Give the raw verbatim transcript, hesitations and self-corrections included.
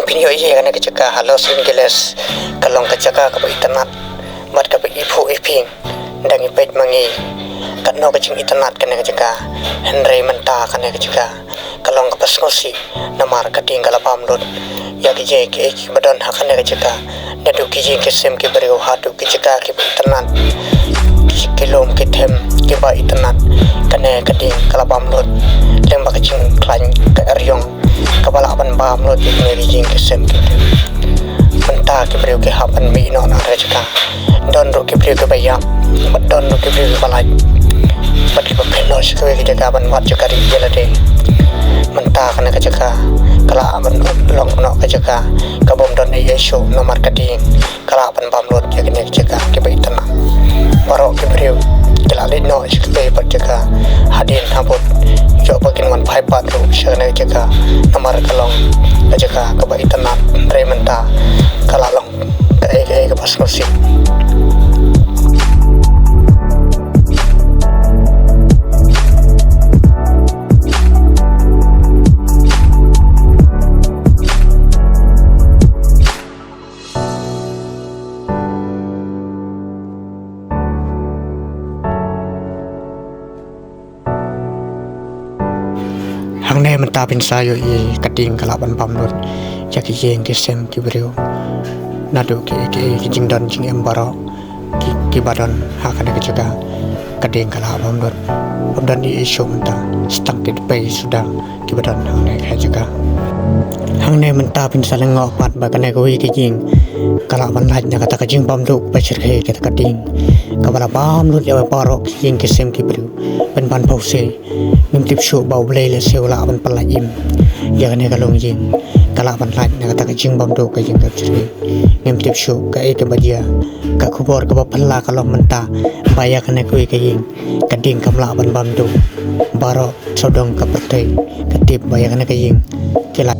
Phin ïohi ïa kane ka jaka ha Los Angeles, ka long ka jaka kaba itynnad bad kaba iphuh iphieng. Dang ipeit ma ngi katno ka jingitynnad kane ka jaka, hynrei mynta kane ka jaka ka long kaba sngewsih, namar ka ding ka la bam lut ïa kiei kiei kiba don ha kane ka jaka. Naduh ki ïing ki sem ki briew haduh ki jaka kiba itynnad, ki lum ki them kiba itynnad, kane ka ding ka la bam lut lyngba ka jingkhlaiñ ka eriong kaba lah ban bam lut ïa kine ki ïing ki sem ki briew. Mynta ki briew ki hap ban mih noh na ka jaka. Don ruh ki briew kiba ïap, bad don ruh ki briew kiba lait, bad kiba phet noh sha kawei ka jaka ban wad jaka rieh ïa lade. Mynta kane ka jaka ka lah ban long noh ka jaka ka bym don ei ei shuh, namar ka ding ka lah ban bam lut ïa kine ki jaka kiba itynnad. Baroh ki briew ki la leit noh sha kawei pat jaka hadien habud, ïoh ba kin wan phai pat ruh sha kane ka jaka, namar ka long ka jaka kaba itynnad. Hynrei mynta ka la long kaei kaei kaba sngewsih. Hangne mynta phin sa ïohi ka ding ka lah ban bam lut ïa ki ïing ki sem ki briew. Naduh ki, ki, ki jingdon jingem baroh ki, kiba don ha kane ka jaka, ka ding ka lah bam lut. Bym don ei ei shuh mynta, sa tang ki dpei suda kiba don hangne ha jaka. Hangne mynta phin sa lyngngoh pat ba kane kawei ka ïing ka lah ban lait na kata ka jingbam duh ba shyrkhei kata ka ding kaba la bam lut ïa baroh ki ïing ki sem ki briew. Pynban pawsei, ngim tip shuh ba U Blei lehse u lah ban pyllait im ïa kane ka longïing, ka lah ban lait na kata ka jingbam duh ka ïing ka shyrkhei. Ngim tip shuh kaei kaba jia. Ka khubor kaba phylla ka long mynta ba ïa kane kawei ka ïing ka ding kam lah ban bam duh. Baroh sawdong ka pyrthei ka tip ba ïa kane ka ïing ki la